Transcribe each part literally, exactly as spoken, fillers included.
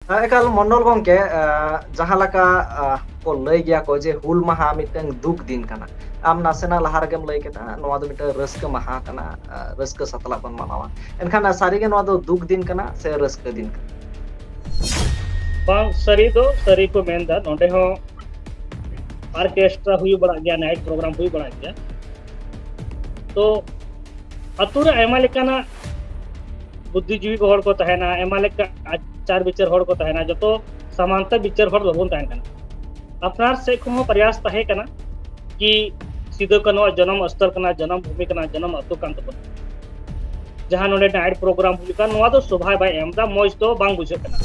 ᱮᱠᱟᱞ ᱢᱚᱱᱰᱚᱞ ᱜᱚᱢᱠᱮ, ᱡᱟᱦᱟᱸ ᱞᱮᱠᱟ ᱠᱚ ᱞᱟᱹᱭ ᱜᱮᱭᱟ ᱠᱚ ᱡᱮ ᱦᱩᱞ ᱢᱟᱦᱟ ᱢᱤᱫᱴᱟᱝ ᱫᱩᱠ ᱫᱤᱱ ᱠᱟᱱᱟ᱾ ᱟᱢ ᱱᱟᱥᱮᱱᱟᱜ ᱞᱟᱦᱟ ᱨᱮᱜᱮᱢ ᱞᱟᱹᱭ ᱠᱮᱫᱟ, ᱱᱚᱣᱟ ᱫᱚ ᱢᱤᱫᱴᱟᱝ ᱨᱟᱹᱥᱠᱟᱹ ᱢᱟᱦᱟ ᱠᱟᱱᱟ, ᱨᱟᱹᱥᱠᱟᱹ ᱥᱟᱛᱞᱟᱜ ᱵᱚᱱ ᱢᱟᱱᱟᱣᱟ᱾ ᱮᱱᱠᱷᱟᱱ ᱥᱟᱹᱨᱤᱜᱮ ᱱᱚᱣᱟ ᱫᱚ ᱫᱩᱠ ᱫᱤᱱ ᱠᱟᱱᱟ ᱥᱮ ᱨᱟᱹᱥᱠᱟᱹ ᱫᱤᱱ ᱠᱟᱱᱟ? ᱵᱟᱝ, ᱥᱟᱹᱨᱤ ᱫᱚ ᱥᱟᱹᱨᱤ ᱠᱚ ᱢᱮᱱᱫᱟ᱾ ᱱᱚᱰᱮ ᱦᱚᱸ ᱚᱨᱠᱮᱥᱴᱨᱟ ᱦᱩᱭ ᱵᱟᱲᱟᱜ ᱜᱮᱭᱟ, ᱱᱟᱭᱤᱴ ᱯᱨᱳᱜᱨᱟᱢ ᱦᱩᱭ ᱵᱟᱲᱟᱜ ᱜᱮᱭᱟ᱾ ᱛᱚ ᱟᱛᱳ ᱨᱮ ᱟᱭᱢᱟ ᱞᱮᱠᱟᱱᱟᱜ ᱵᱩᱫᱽᱫᱷᱤᱡᱤᱵᱤ ᱠᱚ ᱦᱚᱲ ᱠᱚ ᱛᱟᱦᱮᱱᱟ, ᱟᱭᱢᱟ ᱞᱮᱠᱟ ᱟᱪᱟᱨ ᱵᱤᱪᱟᱹᱨ ᱦᱚᱲ ᱠᱚ ᱛᱟᱦᱮᱱᱟ, ᱡᱚᱛᱚ ᱥᱟᱢᱟᱱᱛᱟ ᱵᱤᱪᱟᱹᱨ ᱦᱚᱲ ᱵᱟᱵᱚᱱ ᱛᱟᱦᱮᱱ ᱠᱟᱱᱟ᱾ ᱟᱯᱱᱟᱨ ᱥᱮᱫ ᱠᱷᱚᱱ ᱦᱚᱸ ᱯᱨᱚᱭᱟᱥ ᱛᱟᱦᱮᱸ ᱠᱟᱱᱟ ᱠᱤ ᱥᱤᱫᱩ ᱠᱟᱹᱱᱩᱣᱟᱜ ᱡᱚᱱᱚᱢ ᱥᱛᱷᱚᱞ ᱠᱟᱱᱟ, ᱡᱚᱱᱚᱢ ᱵᱷᱩᱢᱤ ᱠᱟᱱᱟ, ᱡᱚᱱᱚᱢ ᱟᱹᱛᱩ ᱠᱟᱱ ᱛᱟᱵᱚᱱᱟ᱾ ᱡᱟᱦᱟᱸ ᱱᱚᱰᱮ ᱱᱟᱭᱤᱴ ᱯᱨᱳᱜᱨᱟᱢ ᱦᱩᱭᱩᱜ ᱠᱟᱱ, ᱱᱚᱣᱟ ᱫᱚ ᱥᱚᱵᱷᱟ ᱵᱟᱭ ᱮᱢ ᱮᱫᱟ, ᱢᱚᱡᱽ ᱫᱚ ᱵᱟᱝ ᱵᱩᱡᱷᱟᱹᱜ ᱠᱟᱱᱟ᱾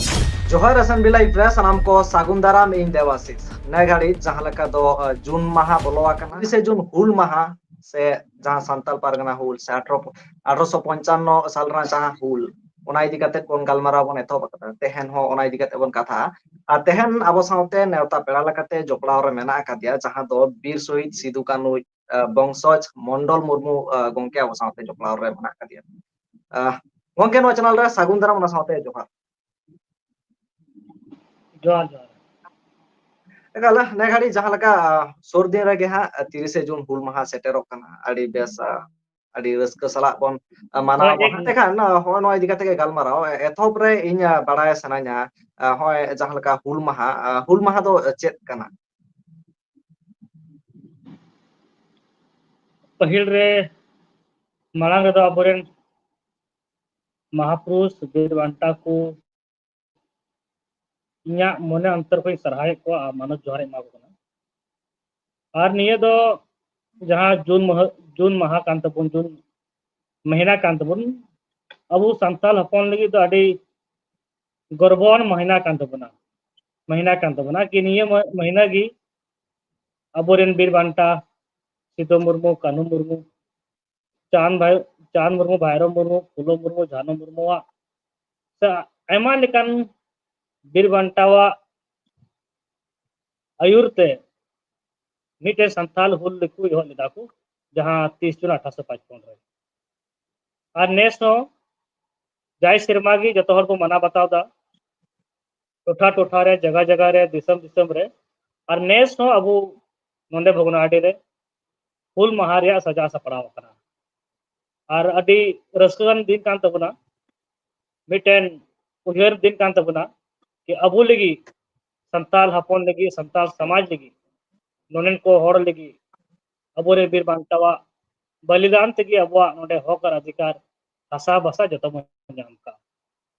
ᱡᱚᱦᱟᱨ ᱮᱥ ᱮᱱ ᱵᱤ ᱞᱟᱭᱤᱵᱷ ᱨᱮ ᱥᱟᱱᱟᱢ ᱠᱚ ᱥᱟᱹᱜᱩᱱ ᱫᱟᱨᱟᱢ, ᱤᱧ ᱫᱮᱵᱟᱥᱤᱥ᱾ ᱱᱮ ᱜᱷᱟᱹᱲᱤᱡ ᱡᱟᱦᱟᱸ ᱞᱮᱠᱟ ᱫᱚ, ᱟᱸ, ᱡᱩᱱ ᱢᱟᱦᱟ ᱵᱚᱞᱚ ᱟᱠᱟᱱᱟ, ᱛᱤᱨᱤᱥᱮ ᱡᱩᱱ ᱦᱩᱞ ᱢᱟᱦᱟ ᱥᱮ ᱡᱟᱦᱟᱸ ᱥᱟᱱᱛᱟᱞ ᱯᱟᱨᱜᱟᱱᱟ ᱦᱩᱞ ᱥᱮ ᱟᱴᱷᱨᱚ, ᱟᱴᱷᱨᱚᱥᱚ ᱯᱚᱧᱪᱟᱱᱱᱚ ᱥᱟᱞ ᱨᱮᱱᱟᱜ ᱡᱟᱦᱟᱸ ᱦᱩᱞ, ᱚᱱᱟ ᱤᱫᱤ ᱠᱟᱛᱮ ᱵᱚᱱ ᱜᱟᱞᱢᱟᱨᱟᱣ ᱵᱚᱱ ᱮᱛᱚᱦᱚᱵ ᱟᱠᱟᱫᱟ᱾ ᱛᱮᱦᱮᱧ ᱦᱚᱸ ᱚᱱᱟ ᱤᱫᱤ ᱠᱟᱛᱮ ᱵᱚᱱ ᱠᱟᱛᱷᱟᱜᱼᱟ᱾ ᱟᱨ ᱛᱮᱦᱮᱧ ᱟᱵᱚ ᱥᱟᱶᱛᱮ ᱱᱮᱣᱛᱟ ᱯᱮᱲᱟ ᱞᱮᱠᱟᱛᱮ ᱡᱚᱯᱲᱟᱣ ᱨᱮ ᱢᱮᱱᱟᱜ ᱟᱠᱟᱫᱮᱭᱟ, ᱡᱟᱦᱟᱸ ᱫᱚ ᱵᱤᱨ ᱥᱚᱦᱤᱫ ᱥᱤᱫᱩ ᱠᱟᱹᱱᱩ, ᱟᱸ, ᱵᱚᱝᱥᱚᱡᱽ ᱢᱚᱱᱰᱚᱞ ᱢᱩᱨᱢᱩ, ᱟᱸ, ᱜᱚᱢᱠᱮ ᱟᱵᱚ ᱥᱟᱶᱛᱮ ᱡᱚᱯᱲᱟᱣ ᱨᱮ ᱢᱮᱱᱟᱜ ᱟᱠᱟᱫᱮᱭᱟ᱾ ᱟᱸ, ᱜᱚᱢᱠᱮ, ᱱᱚᱣᱟ ᱪᱮᱱᱮᱞ ᱨᱮ ᱥᱟᱹᱜᱩᱱ ᱫᱟᱨᱟᱢ, ᱚᱱᱟ ᱥᱟᱶᱛᱮ ᱡᱚᱦᱟᱨ᱾ ᱡᱚᱦᱟᱨ, ᱡᱚᱦᱟᱨ᱾ ᱮᱠᱟᱞ, ᱱᱮ ᱜᱷᱟᱹᱲᱤᱡ ᱡᱟᱦᱟᱸ ᱞᱮᱠᱟ, ᱟᱸ, ᱥᱩᱨ ᱫᱤᱱ ᱨᱮᱜᱮ ᱦᱟᱸᱜ, ᱟᱸ, ᱛᱤᱨᱤᱥᱮ ᱡᱩᱱ ᱦᱩᱞ ᱢᱟᱦᱟ ᱥᱮᱴᱮᱨᱚᱜ ᱠᱟᱱᱟ᱾ ᱟᱹᱰᱤ ᱵᱮᱥ, ᱟᱸ, ᱟᱹᱰᱤ ᱨᱟᱹᱥᱠᱟᱹ ᱥᱟᱞᱟᱜ ᱵᱚᱱ, ᱟᱸ, ᱢᱟᱱᱟᱣ ᱦᱳᱭ, ᱟᱵᱚᱱ ᱦᱟᱸᱜ᱾ ᱮᱠᱫᱚᱢ᱾ ᱮᱱᱠᱷᱟᱱ, ᱟᱸ, ᱦᱚᱸᱜᱼᱚ ᱱᱚᱣᱟ ᱤᱫᱤ ᱠᱟᱛᱮ ᱜᱮ ᱜᱟᱞᱢᱟᱨᱟᱣ, ᱮ-, ᱮᱛᱚᱦᱚᱵ ᱨᱮ ᱤᱧ, ᱟᱸ, ᱵᱟᱲᱟᱭ ᱥᱟᱱᱟᱧᱟ, ᱟᱸ, ᱦᱚᱸᱜᱼᱚᱭ ᱡᱟᱦᱟᱸ ᱞᱮᱠᱟ ᱦᱩᱞ ᱢᱟᱦᱟ, ᱟᱸ, ᱦᱩᱞ ᱢᱟᱦᱟ ᱫᱚ ᱪᱮᱫ ᱠᱟᱱᱟ? ᱯᱟᱹᱦᱤᱞ ᱨᱮ, ᱢᱟᱲᱟᱝ ᱨᱮᱫᱚ ᱟᱵᱚᱨᱮᱱ ᱢᱟᱦᱟᱯᱩᱨᱩᱥ, ᱵᱤᱨ ᱵᱟᱱᱴᱟ ᱠᱚ, ᱤᱧᱟᱹᱜ ᱢᱚᱱᱮ ᱚᱱᱛᱚᱨ ᱠᱷᱚᱱ ᱤᱧ ᱥᱟᱨᱦᱟᱣᱮᱫ ᱠᱚᱣᱟ ᱟᱨ ᱢᱟᱱᱚᱛ ᱡᱚᱦᱟᱨ ᱤᱧ ᱮᱢᱟ ᱠᱚ ᱠᱟᱱᱟ᱾ ᱟᱨ ᱱᱤᱭᱟᱹ ᱫᱚ ᱡᱟᱦᱟᱸ ᱡᱩᱱ ᱢᱟᱦᱟ, ᱡᱩᱱ ᱢᱟᱦᱟ ᱠᱟᱱ ᱛᱟᱵᱚᱱ, ᱡᱩᱱ ᱢᱟᱹᱦᱱᱟᱹ ᱠᱟᱱ ᱛᱟᱵᱚᱱ, ᱟᱵᱚ ᱥᱟᱱᱛᱟᱲ ᱦᱚᱯᱚᱱ ᱞᱟᱹᱜᱤᱫ ᱫᱚ ᱟᱹᱰᱤ ᱜᱚᱨᱵᱚᱣᱟᱱ ᱢᱟᱹᱦᱱᱟᱹ ᱠᱟᱱ ᱛᱟᱵᱚᱱᱟ, ᱢᱟᱹᱦᱱᱟᱹ ᱠᱟᱱ ᱛᱟᱵᱚᱱᱟ ᱠᱤ ᱱᱤᱭᱟᱹ ᱢᱟᱹ-, ᱢᱟᱹᱦᱱᱟᱹ ᱜᱮ ᱟᱵᱚᱨᱮᱱ ᱵᱤᱨ ᱵᱟᱱᱴᱟ ᱥᱤᱫᱩ ᱢᱩᱨᱢᱩ, ᱠᱟᱹᱱᱦᱩ ᱢᱩᱨᱢᱩ, ᱪᱟᱸᱫ ᱵᱷᱟᱭ-, ᱪᱟᱸᱫ ᱢᱩᱨᱢᱩ, ᱵᱷᱟᱭᱨᱳ ᱢᱩᱨᱢᱩ, ᱯᱷᱩᱞᱳ ᱢᱩᱨᱢᱩ, ᱡᱷᱟᱱᱳ ᱢᱩᱨᱢᱩᱣᱟᱜ ᱥᱮ ᱟᱭᱢᱟ ᱞᱮᱠᱟᱱ ᱵᱤᱨ ᱵᱟᱱᱴᱟᱣᱟᱜ ᱟᱹᱭᱩᱨ ᱛᱮ ᱢᱤᱫᱴᱮᱱ ᱥᱟᱱᱛᱟᱞ ᱦᱩᱞ ᱠᱚ ᱮᱦᱚᱵ ᱞᱮᱫᱟ ᱠᱚ, ᱡᱟᱦᱟᱸ ᱛᱤᱥ ᱡᱩᱱ ᱟᱴᱷᱨᱚᱥᱚ ᱯᱟᱸᱪᱯᱚᱱ ᱨᱮ᱾ ᱟᱨ ᱱᱮᱥ ᱦᱚᱸ ᱡᱟᱭ ᱥᱮᱨᱢᱟ ᱜᱮ ᱡᱚᱛᱚ ᱦᱚᱲ ᱵᱚ ᱢᱟᱱᱟᱣ ᱵᱟᱛᱟᱣ ᱮᱫᱟ᱾ ᱴᱚᱴᱷᱟ ᱴᱚᱴᱷᱟ ᱨᱮ, ᱡᱟᱭᱜᱟ ᱡᱟᱭᱜᱟ ᱨᱮ, ᱫᱤᱥᱚᱢ ᱫᱤᱥᱚᱢ ᱨᱮ᱾ ᱟᱨ ᱱᱮᱥ ᱦᱚᱸ ᱟᱵᱚ ᱱᱚᱰᱮ ᱵᱷᱚᱜᱽᱱᱟᱰᱤ ᱨᱮ ᱦᱩᱞ ᱢᱟᱦᱟ ᱨᱮᱭᱟᱜ ᱥᱟᱡᱟᱣ ᱥᱟᱯᱲᱟᱣ ᱟᱠᱟᱱᱟ᱾ ᱟᱨ ᱟᱹᱰᱤ ᱨᱟᱹᱥᱠᱟᱹ ᱟᱱ ᱫᱤᱱ ᱠᱟᱱ ᱛᱟᱵᱚᱱᱟ, ᱢᱤᱫᱴᱮᱱ ᱩᱭᱦᱟᱹᱨ ᱫᱤᱱ ᱠᱟᱱ ᱛᱟᱵᱚᱱᱟ, ᱠᱤ ᱟᱵᱚ ᱞᱟᱹᱜᱤᱫ, ᱥᱟᱱᱛᱟᱲ ᱦᱚᱯᱚᱱ ᱞᱟᱹᱜᱤᱫ, ᱥᱟᱱᱛᱟᱲ ᱥᱚᱢᱟᱡᱽ ᱞᱟᱹᱜᱤᱫ, ᱱᱚᱰᱮᱱ ᱠᱚ ᱦᱚᱲ ᱞᱟᱹᱜᱤᱫ, ᱟᱵᱚᱨᱮᱱ ᱵᱤᱨ ᱵᱟᱱᱴᱟᱣᱟᱜ ᱵᱚᱞᱤᱫᱟᱱ ᱛᱮᱜᱮ ᱟᱵᱚᱣᱟᱜ ᱱᱚᱰᱮ ᱦᱚᱠ ᱟᱨ ᱚᱫᱷᱤᱠᱟᱨ, ᱦᱟᱥᱟ ᱵᱷᱟᱥᱟ ᱡᱚᱛᱚ ᱵᱚᱱ ᱧᱟᱢ ᱠᱟᱜ᱾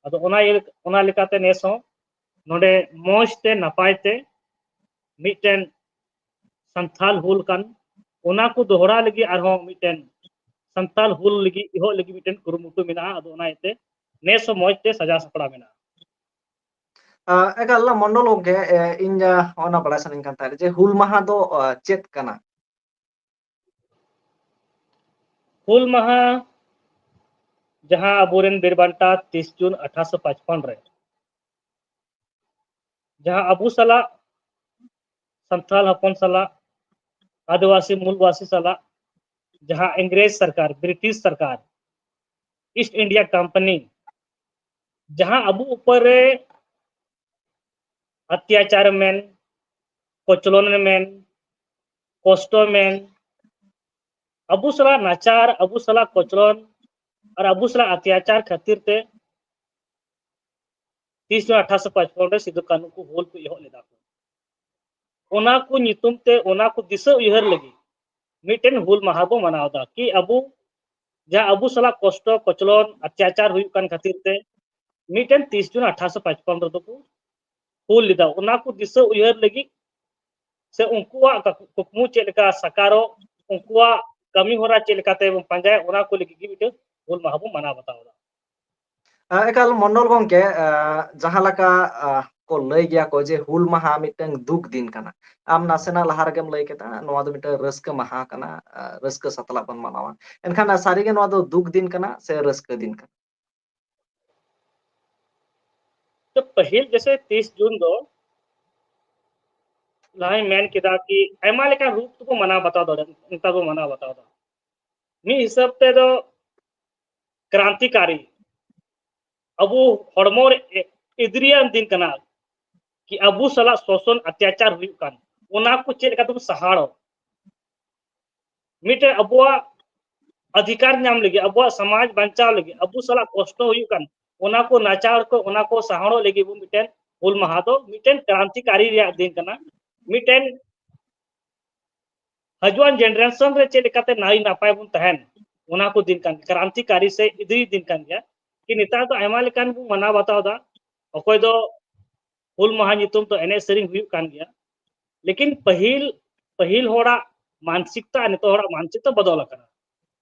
ᱟᱫᱚ ᱚᱱᱟ ᱤᱭᱟᱹ, ᱚᱱᱟ ᱞᱮᱠᱟᱛᱮ ᱱᱮᱥ ᱦᱚᱸ ᱱᱚᱰᱮ ᱢᱚᱸᱡᱽ ᱛᱮ ᱱᱟᱯᱟᱭ ᱛᱮ ᱢᱤᱫᱴᱮᱱ ᱥᱟᱱᱛᱷᱟᱞ ᱦᱩᱞ ᱠᱟᱱ, ᱚᱱᱟ ᱠᱚ ᱫᱚᱦᱲᱟ ᱞᱟᱹᱜᱤᱫ ᱟᱨᱦᱚᱸ ᱢᱤᱫᱴᱮᱱ ᱥᱟᱱᱛᱟᱞ ᱦᱩᱞ ᱞᱟᱹᱜᱤᱫ, ᱮᱦᱚᱵ ᱞᱟᱹᱜᱤᱫ ᱢᱤᱫᱴᱮᱱ ᱠᱩᱨᱩᱢᱩᱴᱩ ᱢᱮᱱᱟᱜᱼᱟ᱾ ᱟᱫᱚ ᱚᱱᱟ ᱤᱭᱟᱹᱛᱮ ᱱᱮᱥ ᱦᱚᱸ ᱢᱚᱸᱡᱽ ᱛᱮ ᱥᱟᱡᱟᱣ ᱥᱟᱯᱲᱟᱣ ᱢᱮᱱᱟᱜᱼᱟ᱾ ᱟᱸ, ᱮᱠᱟᱞ ᱢᱚᱱᱰᱚᱞ ᱜᱚᱢᱠᱮ, ᱮ, ᱤᱧ, ᱟ, ᱚᱱᱟ ᱵᱟᱲᱟᱭ ᱥᱟᱱᱟᱧ ᱠᱟᱱ ᱛᱟᱦᱮᱸᱫ ᱡᱮ ᱦᱩᱞ ᱢᱟᱦᱟ ᱫᱚ, ᱟ, ᱪᱮᱫ ᱠᱟᱱᱟ? ᱦᱩᱞ ᱢᱟᱦᱟ ᱡᱟᱦᱟᱸ ᱟᱵᱚᱨᱮᱱ ᱵᱤᱨ ᱵᱟᱱᱴᱟ ᱛᱤᱥ ᱡᱩᱱ ᱟᱴᱷᱟᱨᱚᱥᱚ ᱯᱟᱸᱪᱯᱚᱱ ᱨᱮ ᱡᱟᱦᱟᱸ ᱟᱵᱚ ᱥᱟᱞᱟᱜ, ᱥᱟᱱᱛᱟᱲ ᱦᱚᱯᱚᱱ ᱥᱟᱞᱟᱜ, ᱟᱹᱫᱤᱵᱟᱹᱥᱤ ᱢᱩᱞᱵᱟᱹᱥᱤ ᱥᱟᱞᱟᱜ ᱡᱟᱦᱟᱸ ᱤᱝᱨᱮᱡᱽ ᱥᱚᱨᱠᱟᱨ, ᱵᱨᱤᱴᱤᱥ ᱥᱚᱨᱠᱟᱨ, ᱤᱥᱴ ᱤᱱᱰᱤᱭᱟ ᱠᱳᱢᱯᱟᱱᱤ ᱡᱟᱦᱟᱸ ᱟᱵᱚ ᱩᱯᱚᱨ ᱨᱮ ᱚᱛᱛᱟᱪᱟᱨ ᱢᱮᱱ, ᱠᱚᱪᱞᱚᱱ ᱢᱮᱱ, ᱠᱚᱥᱴᱚ ᱢᱮᱱ, ᱟᱵᱚ ᱥᱟᱞᱟᱜ ᱱᱟᱪᱟᱨ, ᱟᱵᱚ ᱥᱟᱞᱟᱜ ᱠᱚᱪᱞᱚᱱ ᱟᱨ ᱟᱵᱚ ᱥᱟᱞᱟᱜ ᱚᱛᱛᱟᱪᱟᱨ ᱠᱷᱟᱹᱛᱤᱨ ᱛᱮ ᱛᱤᱥ ᱡᱩᱱ ᱟᱴᱷᱟᱨᱚᱥᱚ ᱯᱟᱸᱪᱯᱚᱱ ᱨᱮ ᱥᱤᱫᱩ ᱠᱟᱹᱱᱦᱩ ᱠᱚ ᱦᱩᱞ ᱠᱚ ᱮᱦᱚᱵ ᱞᱮᱫᱟ ᱠᱚ᱾ ᱚᱱᱟ ᱠᱚ ᱧᱩᱛᱩᱢ ᱛᱮ, ᱚᱱᱟ ᱠᱚ ᱫᱤᱥᱟᱹ ᱩᱭᱦᱟᱹᱨ ᱞᱟᱹᱜᱤᱫ ᱢᱤᱫᱴᱮᱱ ᱦᱩᱞ ᱢᱟᱦᱟ ᱵᱚ ᱢᱟᱱᱟᱣ ᱮᱫᱟ, ᱠᱤ ᱟᱵᱚ ᱡᱟᱦᱟᱸ ᱟᱵᱚ ᱥᱟᱞᱟᱜ ᱠᱚᱥᱴᱚ, ᱠᱚᱪᱞᱚᱱ, ᱚᱛᱛᱟᱪᱟᱨ ᱦᱩᱭᱩᱜ ᱠᱟᱱ ᱠᱷᱟᱹᱛᱤᱨ ᱛᱮ ᱢᱤᱫᱴᱮᱱ ᱛᱤᱥ ᱡᱩᱱ ᱟᱴᱷᱟᱨᱚᱥᱚ ᱯᱟᱸᱪᱯᱚᱱ ᱨᱮᱫᱚ ᱠᱚ ᱦᱩᱞ ᱞᱮᱫᱟ, ᱚᱱᱟ ᱠᱚ ᱫᱤᱥᱟᱹ ᱩᱭᱦᱟᱹᱨ ᱞᱟᱹᱜᱤᱫ ᱥᱮ ᱩᱱᱠᱩᱣᱟᱜ ᱠᱟᱠ-, ᱠᱩᱠᱢᱩ ᱪᱮᱫ ᱞᱮᱠᱟ ᱥᱟᱠᱟᱨᱚᱜ, ᱩᱱᱠᱩᱣᱟᱜ ᱠᱟᱹᱢᱤ ᱦᱚᱨᱟ ᱪᱮᱫ ᱞᱮᱠᱟᱛᱮ ᱵᱚᱱ ᱯᱟᱸᱡᱟᱭᱟ, ᱚᱱᱟ ᱠᱚ ᱞᱟᱹᱜᱤᱫ ᱜᱮ ᱢᱤᱫᱴᱮᱱ ᱦᱩᱞ ᱢᱟᱦᱟ ᱵᱚᱱ ᱢᱟᱱᱟᱣ ᱵᱟᱛᱟᱣ ᱮᱫᱟ᱾ ᱟ, ᱮᱠᱟᱞ ᱢᱚᱱᱰᱚᱞ ᱜᱚᱢᱠᱮ, ᱟ, ᱡᱟᱦᱟᱸ ᱞᱮᱠᱟ, ᱟ, ᱠᱚ ᱞᱟᱹᱭ ᱜᱮᱭᱟ ᱠᱚ ᱡᱮ ᱦᱩᱞ ᱢᱟᱦᱟ ᱢᱤᱫᱴᱟᱝ ᱫᱩᱠ ᱫᱤᱱ ᱠᱟᱱᱟ᱾ ᱟᱢ ᱱᱟᱥᱮᱱᱟᱜ ᱞᱟᱦᱟ ᱨᱮᱜᱮᱢ ᱞᱟᱹᱭ ᱠᱮᱫᱟ, ᱱᱚᱣᱟ ᱫᱚ ᱢᱤᱫᱴᱟᱝ ᱨᱟᱹᱥᱠᱟᱹ ᱢᱟᱦᱟ ᱠᱟᱱᱟ, ᱟ, ᱨᱟᱹᱥᱠᱟᱹ ᱥᱟᱛᱞᱟᱜ ᱵᱚᱱ ᱢᱟᱱᱟᱣᱟ᱾ ᱮᱱᱠᱷᱟᱱ, ᱟ, ᱥᱟᱹᱨᱤᱜᱮ ᱱᱚᱣᱟ ᱫᱚ ᱫᱩᱠ ᱫᱤᱱ ᱠᱟᱱᱟ ᱥᱮ ᱨᱟᱹᱥᱠᱟᱹ ᱫᱤᱱ ᱠᱟᱱᱟ? ᱛᱚ ᱯᱟᱹᱦᱤᱞ ᱡᱮᱥᱮ ᱛᱤᱥ ᱡᱩᱱ ᱫᱚ ᱞᱟᱦᱟᱧ ᱢᱮᱱ ᱠᱮᱫᱟ ᱠᱤ ᱟᱭᱢᱟ ᱞᱮᱠᱟᱱ ᱨᱩᱯ ᱛᱮᱵᱚ ᱢᱟᱱᱟᱣ ᱵᱟᱛᱟᱣ ᱫᱟᱲᱮᱭᱟᱜᱼᱟ, ᱱᱮᱛᱟᱨ ᱵᱚ ᱢᱟᱱᱟᱣ ᱵᱟᱛᱟᱣ ᱮᱫᱟ᱾ ᱢᱤᱫ ᱦᱤᱥᱟᱹᱵ ᱛᱮᱫᱚ ᱠᱨᱟᱱᱛᱤᱠᱟᱨᱤ, ᱟᱵᱚ ᱦᱚᱲᱢᱚ ᱨᱮ ᱮ-, ᱮᱫᱽᱨᱤᱭᱟᱱ ᱫᱤᱱ ᱠᱟᱱᱟ᱾ ᱠᱤ ᱟᱵᱚ ᱥᱟᱞᱟᱜ ᱥᱳᱥᱚᱱ ᱚᱛᱛᱟᱪᱟᱨ ᱦᱩᱭᱩᱜ ᱠᱟᱱ, ᱚᱱᱟ ᱠᱚ ᱪᱮᱫ ᱞᱮᱠᱟ ᱛᱮᱵᱚᱱ ᱥᱟᱦᱟᱲᱚᱜ, ᱢᱤᱫᱴᱮᱱ ᱟᱵᱚᱣᱟᱜ ᱚᱫᱷᱤᱠᱟᱨ ᱧᱟᱢ ᱞᱟᱹᱜᱤᱫ, ᱟᱵᱚᱣᱟᱜ ᱥᱚᱢᱟᱡᱽ ᱵᱟᱧᱪᱟᱣ ᱞᱟᱹᱜᱤᱫ, ᱟᱵᱚ ᱥᱟᱞᱟᱜ ᱠᱚᱥᱴᱚ ᱦᱩᱭᱩᱜ ᱠᱟᱱ, ᱚᱱᱟ ᱠᱚ ᱱᱟᱪᱟᱨ ᱠᱚ, ᱚᱱᱟ ᱠᱚ ᱥᱟᱦᱟᱲᱚᱜ ᱞᱟᱹᱜᱤᱫ ᱵᱚᱱ ᱢᱤᱫᱴᱮᱱ ᱦᱩᱞ ᱢᱟᱦᱟ ᱫᱚ ᱢᱤᱫᱴᱮᱱ ᱠᱨᱟᱱᱛᱤᱠᱟᱨᱤ ᱨᱮᱭᱟᱜ ᱫᱤᱱ ᱠᱟᱱᱟ, ᱢᱤᱫᱴᱮᱱ ᱦᱤᱡᱩᱜᱟᱱ generation ᱨᱮ ᱪᱮᱫ ᱞᱮᱠᱟᱛᱮ ᱱᱟᱭ ᱱᱟᱯᱟᱭ ᱵᱚᱱ ᱛᱟᱦᱮᱱ, ᱚᱱᱟ ᱠᱚ ᱫᱤᱱ ᱠᱟᱱ, ᱠᱨᱟᱱᱛᱤᱠᱟᱨᱤ ᱥᱮ ᱤᱫᱤ ᱫᱤᱱ ᱠᱟᱱ ᱜᱮᱭᱟ᱾ ᱠᱤ ᱱᱮᱛᱟᱨ ᱫᱚ ᱟᱭᱢᱟ ᱞᱮᱠᱟᱱ ᱵᱚᱱ ᱢᱟᱱᱟᱣ ᱵᱟᱛᱟᱣ ᱮᱫᱟ, ᱚᱠᱚᱭ ᱫᱚ ᱦᱩᱞ ᱢᱟᱦᱟ ᱧᱩᱛᱩᱢ ᱛᱮ ᱮᱱᱮᱡ ᱥᱮᱨᱮᱧ ᱦᱩᱭᱩᱜ ᱠᱟᱱ ᱜᱮᱭᱟ, ᱞᱮᱠᱤᱱ ᱯᱟᱹᱦᱤᱞ, ᱯᱟᱹᱦᱤᱞ ᱦᱚᱲᱟᱜ ᱢᱟᱱᱥᱤᱠᱛᱟ ᱟᱨ ᱱᱤᱛᱚᱜ ᱦᱚᱲᱟᱜ ᱢᱟᱱᱥᱤᱠᱛᱟ ᱵᱚᱫᱚᱞ ᱟᱠᱟᱱᱟ᱾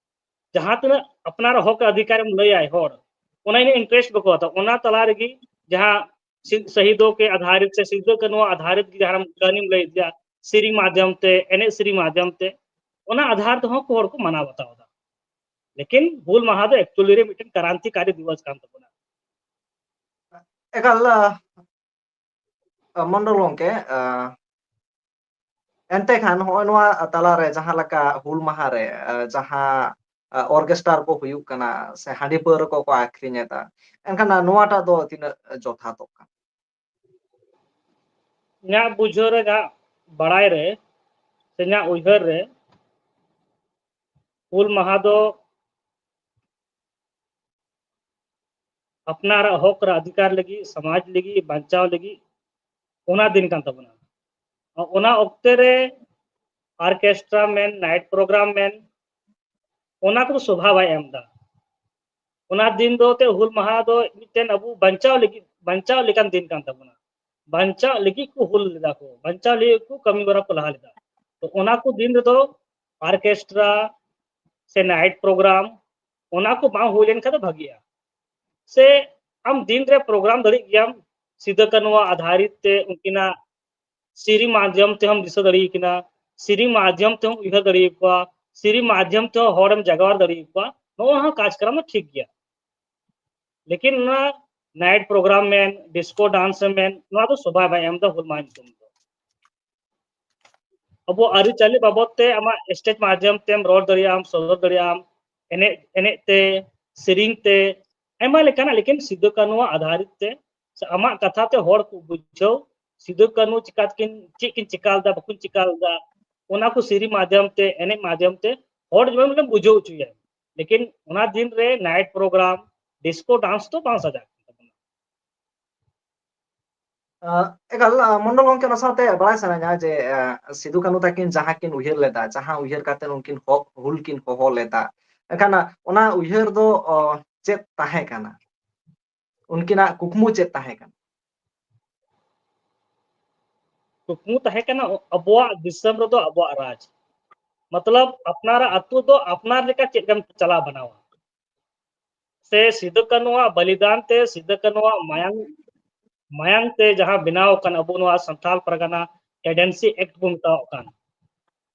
ᱡᱟᱦᱟᱸ ᱛᱤᱱᱟᱹᱜ ᱟᱯᱱᱟᱨᱟᱜ ᱦᱚᱠ ᱚᱫᱷᱤᱠᱟᱨᱮᱢ ᱞᱟᱹᱭᱟᱭ ᱦᱚᱲ, ᱚᱱᱟ ᱤᱱᱟᱹ interest ᱵᱟᱠᱚ ᱦᱟᱛᱟᱣᱟ᱾ ᱚᱱᱟ ᱛᱟᱞᱟ ᱨᱮᱜᱮ ᱡᱟᱦᱟᱸ ᱥᱤ-, ᱥᱟᱹᱦᱤᱫᱚ ᱠᱮ ᱟᱫᱷᱟᱨᱤᱛ ᱥᱮ ᱥᱤᱫᱩ ᱠᱟᱹᱱᱦᱩ ᱟᱫᱷᱟᱨᱤᱛ ᱜᱮ ᱡᱟᱦᱟᱸ ᱠᱟᱹᱦᱱᱤᱢ ᱞᱟᱹᱭ ᱤᱫᱤᱭᱟ, ᱥᱮᱨᱮᱧ ᱢᱟᱫᱷᱭᱚᱢ ᱛᱮ, ᱮᱱᱮᱡ ᱥᱮᱨᱮᱧ ᱢᱟᱫᱷᱭᱚᱢ ᱛᱮ, ᱚᱱᱟ ᱟᱫᱷᱟᱨ ᱛᱮᱦᱚᱸ ᱠᱚ ᱦᱚᱲ ᱠᱚ ᱢᱟᱱᱟᱣ ᱵᱟᱛᱟᱣ ᱮᱫᱟ᱾ ᱞᱮᱠᱤᱱ ᱦᱩᱞ ᱢᱟᱦᱟ ᱫᱚ actually ᱨᱮ ᱢᱤᱫᱴᱮᱱ ᱠᱨᱟᱱᱛᱤᱠᱟᱨᱤ ᱫᱤᱵᱚᱥ ᱠᱟᱱ ᱛᱟᱵᱚᱱᱟ᱾ ᱮᱠᱟᱞ, ᱟ, ᱟ, ᱢᱚᱱᱰᱚᱞ ᱜᱚᱢᱠᱮ, ᱟ, ᱮᱱᱛᱮ ᱠᱷᱟᱱ ᱱᱚᱜᱼᱚᱭ ᱱᱚᱣᱟ ᱛᱟᱞᱟᱨᱮ ᱡᱟᱦᱟᱸ ᱞᱮᱠᱟ ᱦᱩᱞ ᱢᱟᱦᱟ ᱨᱮ, ᱟ, ᱡᱟᱦᱟᱸ, ᱟ, orchestra ᱠᱚ ᱦᱩᱭᱩᱜ ᱠᱟᱱᱟ ᱥᱮ ᱦᱟᱺᱰᱤ ᱯᱟᱹᱣᱨᱟᱹ ᱠᱚᱠᱚ ᱟᱠᱷᱨᱤᱧ ᱮᱫᱟ, ᱮᱱᱠᱷᱟᱱ ᱱᱚᱣᱟᱴᱟᱜ ᱫᱚ ᱛᱤᱱᱟᱹᱜ ᱡᱚᱛᱷᱟᱛᱚᱜ ᱠᱟᱱᱟ? ᱤᱧᱟᱹᱜ ᱵᱩᱡᱷᱟᱹᱣ ᱨᱮ, ᱤᱧᱟᱹᱜ ᱵᱟᱲᱟᱭ ᱨᱮ, ᱥᱮ ᱤᱧᱟᱹᱜ ᱩᱭᱦᱟᱹᱨ ᱨᱮ, ᱦᱩᱞ ᱢᱟᱦᱟ ᱫᱚ ᱟᱯᱱᱟᱨᱟᱜ ᱦᱚᱠ ᱨᱮ ᱚᱫᱷᱤᱠᱟᱨ ᱞᱟᱹᱜᱤᱫ, ᱥᱚᱢᱟᱡᱽ ᱞᱟᱹᱜᱤᱫ, ᱵᱟᱧᱪᱟᱣ ᱞᱟᱹᱜᱤᱫ, ᱚᱱᱟ ᱫᱤᱱ ᱠᱟᱱ ᱛᱟᱵᱚᱱᱟ᱾ ᱚᱱᱟ ᱚᱠᱛᱮ ᱨᱮ orchestra ᱢᱮᱱ, night program ᱢᱮᱱ, ᱚᱱᱟ ᱠᱚᱫᱚ ᱥᱚᱵᱷᱟ ᱵᱟᱭ ᱮᱢ ᱮᱫᱟ᱾ ᱚᱱᱟ ᱫᱤᱱ ᱫᱚ ᱛᱮ ᱦᱩᱞ ᱢᱟᱦᱟ ᱫᱚ ᱢᱤᱫᱴᱮᱱ ᱟᱵᱚ ᱵᱟᱧᱪᱟᱣ ᱞᱟᱹᱜᱤᱫ, ᱵᱟᱧᱪᱟᱣ ᱞᱮᱠᱟᱱ ᱫᱤᱱ ᱠᱟᱱ ᱛᱟᱵᱚᱱᱟ᱾ ᱵᱟᱧᱪᱟᱣ ᱞᱟᱹᱜᱤᱫ ᱠᱚ ᱦᱩᱞ ᱞᱮᱫᱟ ᱠᱚ, ᱵᱟᱧᱪᱟᱣ ᱞᱟᱹᱜᱤᱫ ᱠᱚ ᱠᱟᱹᱢᱤ ᱦᱚᱨᱟ ᱠᱚ ᱞᱟᱦᱟ ᱞᱮᱫᱟ᱾ ᱛᱚ ᱚᱱᱟ ᱠᱚ ᱫᱤᱱ ᱨᱮᱫᱚ orchestra ᱥᱮ night program ᱚᱱᱟ ᱠᱚ ᱵᱟᱝ ᱦᱩᱭ ᱞᱮᱱᱠᱷᱟᱱ ᱫᱚ ᱵᱷᱟᱜᱤᱜᱼᱟ᱾ ᱥᱮ ᱟᱢ ᱫᱤᱱ ᱨᱮ program ᱫᱟᱲᱮᱜ ᱜᱮᱭᱟᱢ, ᱥᱤᱫᱩ ᱠᱟᱹᱱᱩᱣᱟᱜ ᱟᱫᱷᱟᱨᱤᱛ ᱛᱮ ᱩᱱᱠᱤᱱᱟᱜ ᱥᱮᱨᱮᱧ ᱢᱟᱫᱷᱭᱚᱢ ᱛᱮᱦᱚᱸᱢ ᱫᱤᱥᱟᱹ ᱫᱟᱲᱮᱭᱟᱠᱤᱱᱟ, ᱥᱮᱨᱮᱧ ᱢᱟᱫᱷᱭᱚᱢ ᱛᱮᱦᱚᱸ ᱩᱭᱦᱟᱹᱨ ᱫᱟᱲᱮᱭᱟᱠᱚᱣᱟ, ᱥᱮᱨᱮᱧ ᱢᱟᱫᱷᱭᱚᱢ ᱛᱮᱦᱚᱸ ᱦᱚᱲᱮᱢ ᱡᱟᱜᱟᱣ ᱫᱟᱲᱮᱭᱟᱠᱚᱣᱟ, ᱱᱚᱣᱟ ᱦᱚᱸ ᱠᱟᱡᱽᱠᱨᱚᱢ ᱫᱚ ᱴᱷᱤᱠ ᱜᱮᱭᱟ᱾ ᱞᱮᱠᱤᱱ ᱚᱱᱟ night program ᱢᱮᱱ, disco dance ᱢᱮᱱ, ᱱᱚᱣᱟ ᱫᱚ ᱥᱚᱵᱷᱟ ᱵᱟᱭ ᱮᱢ ᱮᱫᱟ ᱦᱩᱞ ᱢᱟᱦᱟ ᱧᱩᱛᱩᱢ ᱫᱚ᱾ ᱟᱵᱚ ᱟᱹᱨᱤᱪᱟᱹᱞᱤ ᱵᱟᱵᱚᱫ ᱛᱮ ᱟᱢᱟᱜ stage ᱢᱟᱫᱷᱭᱚᱢ ᱛᱮᱢ ᱨᱚᱲ ᱫᱟᱲᱮᱭᱟᱜᱼᱟᱢ, ᱥᱚᱫᱚᱨ ᱫᱟᱲᱮᱭᱟᱜᱼᱟᱢ, ᱮᱱᱮᱡ, ᱮᱱᱮᱡ ᱛᱮ, ᱥᱮᱨᱮᱧ ᱛᱮ, ᱟᱭᱢᱟ ᱞᱮᱠᱟᱱᱟᱜ, ᱞᱮᱠᱤᱱ ᱥᱤᱫᱩ ᱠᱟᱹᱱᱩᱣᱟᱜ ᱟᱫᱷᱟᱨᱤᱛ ᱛᱮ ᱥᱮ ᱟᱢᱟᱜ ᱠᱟᱛᱷᱟ ᱛᱮ ᱦᱚᱲ ᱠᱚ ᱵᱩᱡᱷᱟᱹᱣ ᱥᱤᱫᱩ ᱠᱟᱹᱱᱦᱩ ᱪᱤᱠᱟᱹᱛᱮᱠᱤᱱ, ᱪᱮᱫ ᱠᱤᱱ ᱪᱤᱠᱟ ᱞᱮᱫᱟ, ᱵᱟᱠᱤᱱ ᱪᱤᱠᱟ ᱞᱮᱫᱟ, ᱚᱱᱟ ᱠᱚ ᱥᱮᱨᱮᱧ ᱢᱟᱫᱷᱭᱚᱢ ᱛᱮ, ᱮᱱᱮᱡ ᱢᱟᱫᱷᱭᱚᱢ ᱛᱮ ᱦᱚᱲ ᱡᱮᱢᱚᱱ ᱵᱚᱱ ᱵᱩᱡᱷᱟᱹᱣ ᱦᱚᱪᱚᱭᱟ᱾ ᱞᱮᱠᱤᱱ ᱚᱱᱟ ᱫᱤᱱ ᱨᱮ night program, disco dance ᱫᱚ ᱵᱟᱝ ᱥᱟᱡᱟᱜ ᱠᱟᱱ ᱛᱟᱵᱚᱱᱟ᱾ ᱟᱸ, ᱮᱠᱟᱞ, ᱟᱸ, ᱢᱚᱱᱰᱚᱞ ᱜᱚᱢᱠᱮ, ᱚᱱᱟ ᱥᱟᱶᱛᱮ ᱵᱟᱲᱟᱭ ᱥᱟᱱᱟᱧᱟ ᱡᱮ, ᱟᱸ, ᱥᱤᱫᱩ ᱠᱟᱹᱱᱦᱩ ᱛᱟᱹᱠᱤᱱ ᱡᱟᱦᱟᱸ ᱠᱤᱱ ᱩᱭᱦᱟᱹᱨ ᱞᱮᱫᱟ, ᱡᱟᱦᱟᱸ ᱩᱭᱦᱟᱹᱨ ᱠᱟᱛᱮ ᱩᱱᱠᱤᱱ ᱦᱚ-, ᱦᱩᱞ ᱠᱤᱱ ᱦᱚᱦᱚ ᱞᱮᱫᱟ, ᱮᱱᱠᱷᱟᱱ ᱚᱱᱟ ᱩᱭᱦᱟᱹᱨ ᱫᱚ, ᱚ, ᱪᱮᱫ ᱛᱟᱦᱮᱸ ᱠᱟᱱᱟ? ᱩᱱᱠᱤᱱᱟᱜ ᱠᱩᱠᱢᱩ ᱪᱮᱫ ᱛᱟᱦᱮᱸ ᱠᱟᱱᱟ? ᱠᱩᱠᱢᱩ ᱛᱟᱦᱮᱸ ᱠᱟᱱᱟ ᱟᱵᱚᱣᱟᱜ ᱫᱤᱥᱚᱢ ᱨᱮᱫᱚ ᱟᱵᱚᱣᱟᱜ ᱨᱟᱡᱽ, ᱢᱚᱛᱞᱚᱵ ᱟᱯᱱᱟᱨᱟᱜ ᱟᱹᱛᱩ ᱫᱚ ᱟᱯᱱᱟᱨ ᱞᱮᱠᱟ ᱪᱮᱫ ᱞᱮᱠᱟᱢ ᱪᱟᱞᱟᱣ ᱵᱟᱱᱟᱣᱟ᱾ ᱥᱮ ᱥᱤᱫᱩ ᱠᱟᱹᱱᱩᱣᱟᱜ ᱵᱚᱞᱤᱫᱟᱱ ᱛᱮ, ᱥᱤᱫᱩ ᱠᱟᱹᱱᱩᱣᱟᱜ ᱢᱟᱭᱟᱝ, ᱢᱟᱭᱟᱝ ᱛᱮ ᱡᱟᱦᱟᱸ ᱵᱮᱱᱟᱣ ᱟᱠᱟᱱ ᱟᱵᱚ ᱱᱚᱣᱟ ᱥᱟᱱᱛᱟᱞ ᱯᱟᱨᱜᱟᱱᱟ Tenancy Act ᱵᱚᱱ ᱢᱮᱛᱟᱣᱟᱜ ᱠᱟᱱ,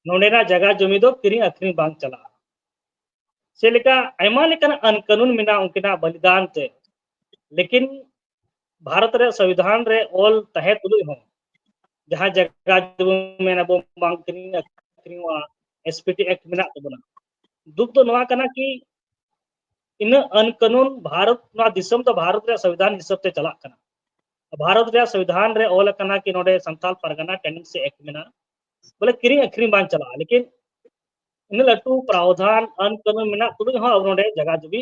ᱱᱚᱰᱮᱱᱟᱜ ᱡᱟᱭᱜᱟ ᱡᱚᱢᱤ ᱫᱚ ᱠᱤᱨᱤᱧ ᱟᱹᱠᱷᱨᱤᱧ ᱵᱟᱝ ᱪᱟᱞᱟᱜᱼᱟ᱾ ᱪᱮᱫ ᱞᱮᱠᱟ ᱟᱭᱢᱟ ᱞᱮᱠᱟᱱᱟᱜ ᱟᱹᱱ ᱠᱟᱹᱱᱩᱱ ᱢᱮᱱᱟᱜᱼᱟ ᱩᱱᱠᱤᱱᱟᱜ ᱵᱚᱞᱤᱫᱟᱱ ᱛᱮ, ᱞᱮᱠᱤᱱ ᱵᱷᱟᱨᱚᱛ ᱨᱮᱭᱟᱜ ᱥᱚᱝᱵᱤᱫᱷᱟᱱ ᱨᱮ ᱚᱞ ᱛᱟᱦᱮᱸ ᱛᱩᱞᱩᱡ ᱦᱚᱸ ᱡᱟᱦᱟᱸ ᱡᱟᱭᱜᱟ ᱡᱩᱢᱤ ᱢᱮᱱ ᱟᱵᱚ ᱵᱟᱝ ᱠᱤᱨᱤᱧ ᱟᱹᱠᱷᱨᱤᱧᱚᱜᱼᱟ, S P T Act ᱢᱮᱱᱟᱜ ᱛᱟᱵᱚᱱᱟ᱾ ᱫᱩᱠ ᱫᱚ ᱱᱚᱣᱟ ᱠᱟᱱᱟ ᱠᱤ ᱤᱱᱟᱹᱜ ᱟᱹᱱ ᱠᱟᱹᱱᱩᱱ ᱵᱷᱟᱨᱚᱛ, ᱱᱚᱣᱟ ᱫᱤᱥᱚᱢ ᱫᱚ ᱵᱷᱟᱨᱚᱛ ᱨᱮᱭᱟᱜ ᱥᱚᱝᱵᱤᱫᱷᱟᱱ ᱦᱤᱥᱟᱹᱵ ᱛᱮ ᱪᱟᱞᱟᱜ ᱠᱟᱱᱟ᱾ ᱵᱷᱟᱨᱚᱛ ᱨᱮᱭᱟᱜ ᱥᱚᱝᱵᱤᱫᱷᱟᱱ ᱨᱮ ᱚᱞ ᱟᱠᱟᱱᱟ ᱠᱤ ᱱᱚᱰᱮ ᱥᱟᱱᱛᱟᱞ ᱯᱟᱨᱜᱟᱱᱟ Tenancy Act ᱢᱮᱱᱟᱜᱼᱟ, ᱵᱚᱞᱮ ᱠᱤᱨᱤᱧ ᱟᱹᱠᱷᱨᱤᱧ ᱵᱟᱝ ᱪᱟᱞᱟᱜᱼᱟ, ᱞᱮᱠᱤᱱ ᱤᱱᱟᱹᱜ ᱞᱟᱹᱴᱩ ᱯᱨᱟᱣᱫᱷᱟᱱ ᱟᱹᱱ ᱠᱟᱹᱱᱩᱱ ᱢᱮᱱᱟᱜ ᱛᱩᱞᱩᱡ ᱦᱚᱸ ᱟᱵᱚ ᱱᱚᱰᱮ ᱡᱟᱭᱜᱟ ᱡᱩᱢᱤ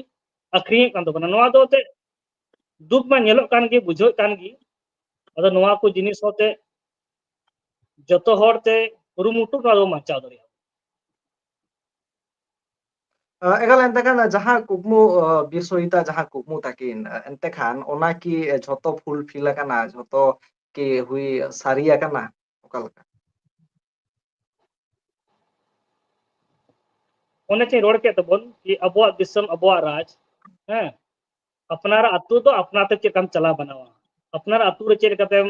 ᱟᱹᱠᱷᱨᱤᱧᱮᱫ ᱠᱟᱱ ᱛᱟᱵᱚᱱᱟ᱾ ᱱᱚᱣᱟ ᱫᱚ ᱮᱱᱛᱮᱫ ᱫᱩᱠ ᱢᱟ ᱧᱮᱞᱚᱜ ᱠᱟᱱ ᱜᱮ, ᱵᱩᱡᱷᱟᱹᱜ ᱠᱟᱱ ᱜᱮ᱾ ᱟᱫᱚ ᱱᱚᱣᱟ ᱠᱚ ᱡᱤᱱᱤᱥ ᱦᱚᱸᱛᱮ ᱡᱚᱛᱚ ᱦᱚᱲ ᱛᱮ ᱠᱩᱨᱩᱢᱩᱴᱩ ᱱᱚᱣᱟ ᱫᱚ ᱵᱟᱧᱪᱟᱣ ᱫᱟᱲᱮᱭᱟᱜᱼᱟ᱾ ᱟᱸ, ᱮᱠᱟᱞ, ᱮᱱᱛᱮ ᱠᱷᱟᱱ ᱡᱟᱦᱟᱸ ᱠᱩᱠᱢᱩ, ᱟᱸ, ᱵᱤᱨᱥᱟ ᱢᱩᱱᱰᱟ ᱡᱟᱦᱟᱸ ᱠᱩᱠᱢᱩ ᱛᱟᱹᱠᱤᱱ, ᱟᱸ, ᱮᱱᱛᱮ ᱠᱷᱟᱱ ᱚᱱᱟ ᱠᱤ, ᱟᱸ, ᱡᱷᱚᱛᱚ fulfill ᱟᱠᱟᱱᱟ, ᱡᱷᱚᱛᱚ ᱠᱤ ᱦᱩᱭ ᱥᱟᱹᱨᱤ ᱟᱠᱟᱱᱟ? ᱚᱠᱟ ᱞᱮᱠᱟ? ᱚᱱᱮ ᱪᱮᱧ ᱨᱚᱲ ᱠᱮᱫ ᱛᱟᱵᱚᱱ ᱠᱤ ᱟᱵᱚᱣᱟᱜ ᱫᱤᱥᱚᱢ, ᱟᱵᱚᱣᱟᱜ ᱨᱟᱡᱽ, ᱦᱮᱸ, ᱟᱯᱱᱟᱨᱟᱜ ᱟᱹᱛᱩ ᱫᱚ ᱟᱯᱱᱟᱨ ᱛᱮ ᱪᱮᱫ ᱞᱮᱠᱟᱢ ᱪᱟᱞᱟᱣ ᱵᱟᱱᱟᱣᱟ, ᱟᱯᱱᱟᱨᱟᱜ ᱟᱹᱛᱩ ᱨᱮ ᱪᱮᱫ ᱞᱮᱠᱟᱛᱮᱢ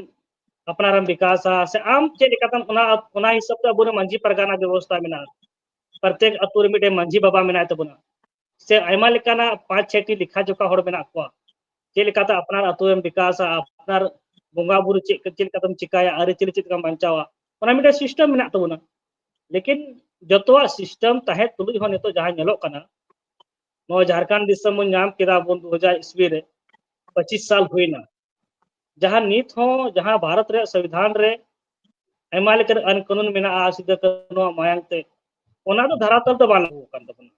ᱟᱯᱱᱟᱨᱮᱢ ᱵᱤᱠᱟᱥᱟ, ᱥᱮ ᱟᱢ ᱪᱮᱫ ᱞᱮᱠᱟᱛᱮᱢ, ᱚᱱᱟ, ᱚᱱᱟ ᱦᱤᱥᱟᱹᱵ ᱛᱮ ᱟᱵᱚᱨᱮᱱ ᱢᱟᱹᱡᱷᱤ ᱯᱟᱨᱜᱟᱱᱟ ᱵᱮᱵᱚᱥᱛᱷᱟ ᱢᱮᱱᱟᱜᱼᱟ᱾ ᱯᱨᱚᱛᱮᱠ ᱟᱹᱛᱩ ᱨᱮ ᱢᱤᱫᱴᱮᱱ ᱢᱟᱹᱡᱷᱤ ᱵᱟᱵᱟ ᱢᱮᱱᱟᱭ ᱛᱟᱵᱚᱱᱟ, ᱥᱮ ᱟᱭᱢᱟ ᱞᱮᱠᱟᱱᱟᱜ ᱯᱟᱸᱪ ᱪᱷᱮᱴᱤ ᱞᱮᱠᱷᱟ ᱡᱚᱠᱷᱟ ᱦᱚᱲ ᱢᱮᱱᱟᱜ ᱠᱚᱣᱟ᱾ ᱪᱮᱫ ᱞᱮᱠᱟᱛᱮ ᱟᱯᱱᱟᱨ ᱟᱹᱛᱩ ᱨᱮᱢ ᱵᱤᱠᱟᱥᱟ, ᱟᱯᱱᱟᱨ ᱵᱚᱸᱜᱟ ᱵᱩᱨᱩ ᱪᱮᱫ, ᱪᱮᱫ ᱞᱮᱠᱟᱛᱮᱢ ᱪᱤᱠᱟᱭᱟ, ᱟᱹᱨᱤᱪᱟᱹᱞᱤ ᱪᱮᱫ ᱞᱮᱠᱟᱢ ᱵᱟᱧᱪᱟᱣᱟ, ᱚᱱᱟ ᱢᱤᱫᱴᱮᱱ system ᱢᱮᱱᱟᱜ ᱛᱟᱵᱚᱱᱟ᱾ ᱞᱮᱠᱤᱱ ᱡᱚᱛᱚᱣᱟᱜ system ᱛᱟᱦᱮᱸ ᱛᱩᱞᱩᱡ ᱦᱚᱸ ᱱᱤᱛᱚᱜ ᱡᱟᱦᱟᱸ ᱧᱮᱞᱚᱜ ᱠᱟᱱᱟ, ᱱᱚᱣᱟ ᱡᱷᱟᱲᱠᱷᱚᱸᱰ ᱫᱤᱥᱚᱢ ᱵᱚᱱ ᱧᱟᱢ ᱠᱮᱫᱟ ᱵᱚᱱ ᱫᱩ ᱦᱟᱡᱟᱨ ᱤᱥᱣᱤ ᱨᱮ, ᱯᱚᱸᱪᱤᱥ ᱥᱟᱞ ᱦᱩᱭᱱᱟ᱾ ᱡᱟᱦᱟᱸ ᱱᱤᱛ ᱦᱚᱸ ᱡᱟᱦᱟᱸ ᱵᱷᱟᱨᱚᱛ ᱨᱮᱭᱟᱜ ᱥᱚᱝᱵᱤᱫᱷᱟᱱ ᱨᱮ ᱟᱭᱢᱟ ᱞᱮᱠᱟᱱ ᱟᱹᱱ ᱠᱟᱹᱱᱩᱱ ᱢᱮᱱᱟᱜᱼᱟ ᱥᱤᱫᱩ ᱠᱟᱹᱱᱩᱣᱟᱜ ᱢᱟᱭᱟᱝ ᱛᱮ, ᱚᱱᱟ ᱫᱚ ᱫᱷᱟᱨᱟᱛᱟᱞ ᱫᱚ ᱵᱟᱝ ᱞᱟᱹᱜᱩ ᱟᱠᱟᱱ ᱛᱟᱵᱚᱱᱟ᱾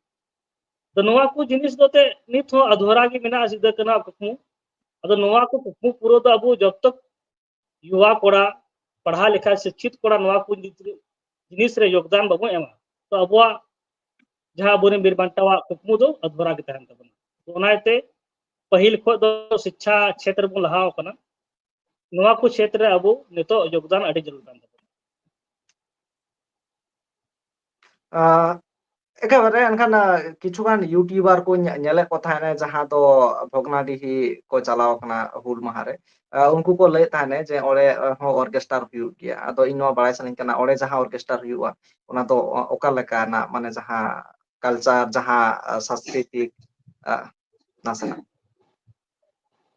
ᱛᱚ ᱱᱚᱣᱟ ᱠᱚ ᱡᱤᱱᱤᱥ ᱫᱚ ᱛᱮ ᱱᱤᱛ ᱦᱚᱸ ᱟᱫᱷᱚᱨᱟ ᱜᱮ ᱢᱮᱱᱟᱜᱼᱟ ᱥᱤᱫᱩ ᱠᱟᱹᱱᱩᱣᱟᱜ ᱠᱩᱠᱢᱩ᱾ ᱟᱫᱚ ᱱᱚᱣᱟ ᱠᱚ ᱠᱩᱠᱢᱩ ᱯᱩᱨᱟᱹᱣ ᱫᱚ ᱟᱵᱚ ᱡᱚᱵ ᱛᱚᱠ ᱭᱩᱣᱟ ᱠᱚᱲᱟ, ᱯᱟᱲᱦᱟᱣ ᱞᱮᱠᱷᱟᱱ ᱥᱤᱠᱠᱷᱤᱛ ᱠᱚᱲᱟ ᱱᱚᱣᱟ ᱠᱚ ᱡᱤᱱᱤᱥ ᱨᱮ ᱭᱳᱜᱽᱫᱟᱱ ᱵᱟᱵᱚᱱ ᱮᱢᱟ, ᱛᱚ ᱟᱵᱚᱣᱟᱜ ᱡᱟᱦᱟᱸ ᱟᱵᱚᱨᱮᱱ ᱵᱤᱨ ᱵᱟᱱᱴᱟᱣᱟᱜ ᱠᱩᱠᱢᱩ ᱫᱚ ᱟᱫᱷᱚᱨᱟ ᱜᱮ ᱛᱟᱦᱮᱱ ᱛᱟᱵᱚᱱᱟ᱾ ᱛᱚ ᱚᱱᱟ ᱤᱭᱟᱹᱛᱮ ᱯᱟᱹᱦᱤᱞ ᱠᱷᱚᱱ ᱫᱚ ᱥᱤᱠᱠᱷᱟ ᱪᱷᱮᱛᱨᱚ ᱵᱚᱱ ᱞᱟᱦᱟ ᱟᱠᱟᱱᱟ, ᱱᱚᱣᱟ ᱠᱚ ᱪᱷᱮᱛᱨᱚ ᱨᱮ ᱟᱵᱚ ᱱᱤᱛᱚᱜ ᱭᱳᱜᱽᱫᱟᱱ ᱟᱹᱰᱤ ᱡᱟᱹᱨᱩᱲ ᱠᱟᱱ ᱛᱟᱵᱚᱱᱟ᱾ ᱟᱸ, ᱮᱠᱮᱵᱟᱨᱮ ᱮᱱᱠᱷᱟᱱ, ᱟᱸ, ᱠᱤᱪᱷᱩ ᱜᱟᱱ YouTuber ᱠᱚ ᱧᱮ-, ᱧᱮᱞᱮᱫ ᱠᱚ ᱛᱟᱦᱮᱸᱱᱟ, ᱡᱟᱦᱟᱸ ᱫᱚ ᱵᱷᱚᱜᱽᱱᱟᱰᱤᱦᱤ ᱠᱚ ᱪᱟᱞᱟᱣ ᱠᱟᱱᱟ ᱦᱩᱞ ᱢᱟᱦᱟ ᱨᱮ᱾ ᱟᱸ, ᱩᱱᱠᱩ ᱠᱚ ᱞᱟᱹᱭᱮᱫ ᱛᱟᱦᱮᱸᱱᱟ ᱡᱮ ᱚᱸᱰᱮ ᱦᱚᱸ orchestra ᱦᱩᱭᱩᱜ ᱜᱮᱭᱟ᱾ ᱟᱫᱚ ᱤᱧ ᱱᱚᱣᱟ ᱵᱟᱲᱟᱭ ᱥᱟᱱᱟᱧ ᱠᱟᱱᱟ, ᱚᱸᱰᱮ ᱡᱟᱦᱟᱸ orchestra ᱦᱩᱭᱩᱜᱼᱟ, ᱚᱱᱟ ᱫᱚ ᱚ-, ᱚᱠᱟ ᱞᱮᱠᱟᱱᱟᱜ, ᱢᱟᱱᱮ ᱡᱟᱦᱟᱸ culture, ᱡᱟᱦᱟᱸ, ᱟᱸ, ᱥᱟᱝᱥᱠᱨᱤᱛᱤᱠ, ᱟᱸ, ᱱᱟᱥᱮᱱᱟᱜ?